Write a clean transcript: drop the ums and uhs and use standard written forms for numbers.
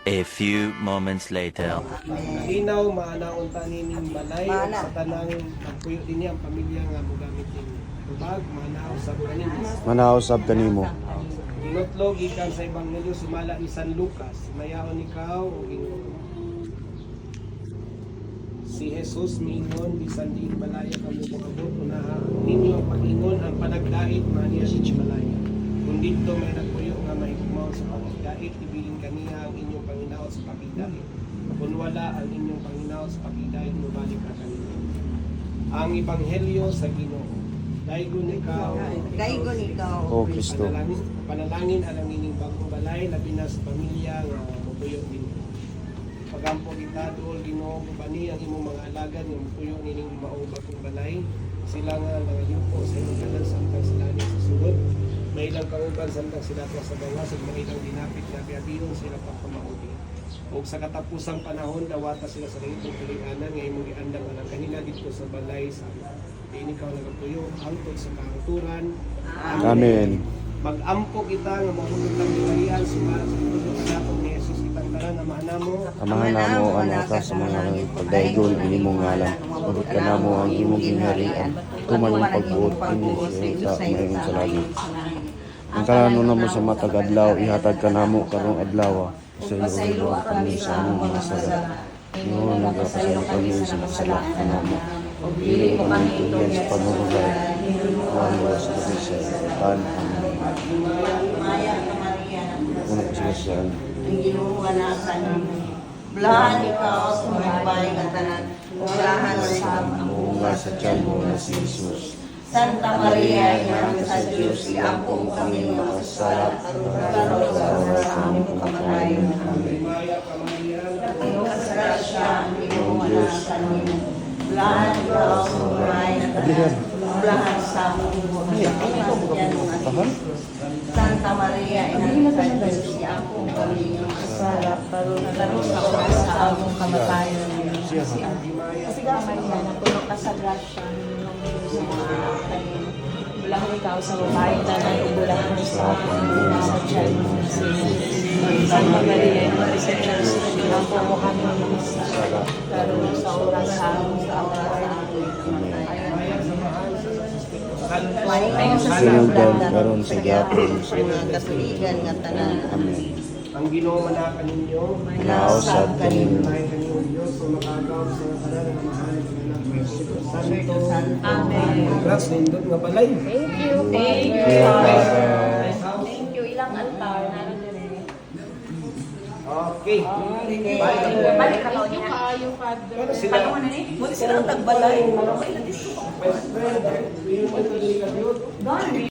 A few moments later. Kalinaw, maanaon ta nining balay ug Maana. sa tanang nagpuyo dinhi, ang pamilya nga mogamit ninyo. Tubag, maanao sa kaninyo. Manausab kanimo. Ginutlo gikan sa Ebanghelyo sumala ni San Lucas. Mayaon ikaw, o Ginoo. Si Jesus miingon, "Bisan diin balaya kamo moabot, unaha ninyo ang pag-ingon, 'Ang panagdait maaniya sa balaya.' Kung didto may nagpuyo nga mahigugmaon sa pakigdait, ibilin kaniya ang inyong panginaot sa pakigdait. Kung wala ang inyong panginaot sa pakigdait, mobalik ra kaninyo." Ang Ebanghelyo sa Ginoo. Daygon ikaw. Daygon ikaw. O Kristo. Panalangin, panalangin alang ining bagong balay, labi na sa pamilya nga mupuyo dinhi. Pagampo kita duol, Ginoo, ubani ang imong mga alagad nga mupuyo nining maong bagong balay. Sila nga nangayuko sa imong ngalan samtang sila ni sa sulod. Mailang kauban samtang sila tuwa sa gawas ug mailang dinapit nga abiabion sa ilang pagpamauli. Ug sa katapusang panahon, dawata sila sa langitong kalig-anan nga imong giandam alang kanila didto sa balay sa Ama. Diin ikaw nagapuyo hangtod sa kahangturan. Amen. Mag-ampo kita nga mahulog kang gibalian sumala sa pagtulong kanatong ni Jesus kitang tanan. Amahan namo, Amahan namo ang nasa sa mga langit, pagdaygon ang imong ngalan, abot kanamo ang imong gingharian, tuman ang pagbuot dinhi sa yuta mayon sa langit. Ang kalanon namo sa matag adlaw ihatag kanamo karong adlaw. Pasayloa kami sa among mga sala. Ingon nagapasaylo kami sa mga sala kanamo. Ug dili mo kami itugyan sa panulugay. Huwag sa sa tan. Amen. Maya ka, Maria. Una ko sila sa Ang Ginoo nga kanimo. Bulahan ikaw sa mga babae nga tanan. Ug bulahan usab ang bunga sa tiyan mo na si Jesus. Santa Maria, Ina sa Diyos, iampo mo kami mga makasala, karon sa oras sa among kamatayon. Amen. Maya ka, Maria, Puno ka sa grasya, ang Ginoo nga kanimo. Bulahan ikaw sa mga babae nga tanan. Ug bulahan sa among bunga sa tiyan mo nga si Jesus. Santa Maria, Ina sa Diyos, iampo mo kami mga makasala, karon sa oras sa among kamatayon. Kasi Maria, napuno ka sa grasya, ang Diyos ang kanimo. Bulahan ikaw sa babae tanan ug bulahan sa bunga sa tiyan mo si Jesus. Santa Maria, Ina sa Diyos, ampo mo kami mga makasala, karon sa oras sa among kamatayon. Maya sa mahal sa Espiritu Santo. Mayon sa Sinugdan karon sa gyapon sa mga katuligan nga tanan. Amen. Ang Ginoo manaka ninyo. Nausab kanimo. Tayo kaniyong Diyos, o makagaw sa tanan nga mahal ng Anak ng Espiritu Santo. Amen. Congrats, nindot nga balay. Thank you. Thank you. Father. Nice house. Thank you. Ilang altar naroon din eh. Okay. Bye. Balik ka niya. Kayo, Father. Ano sila? Muna sila ang tagbalay. Best friend. Yung ito dili ka. Gone.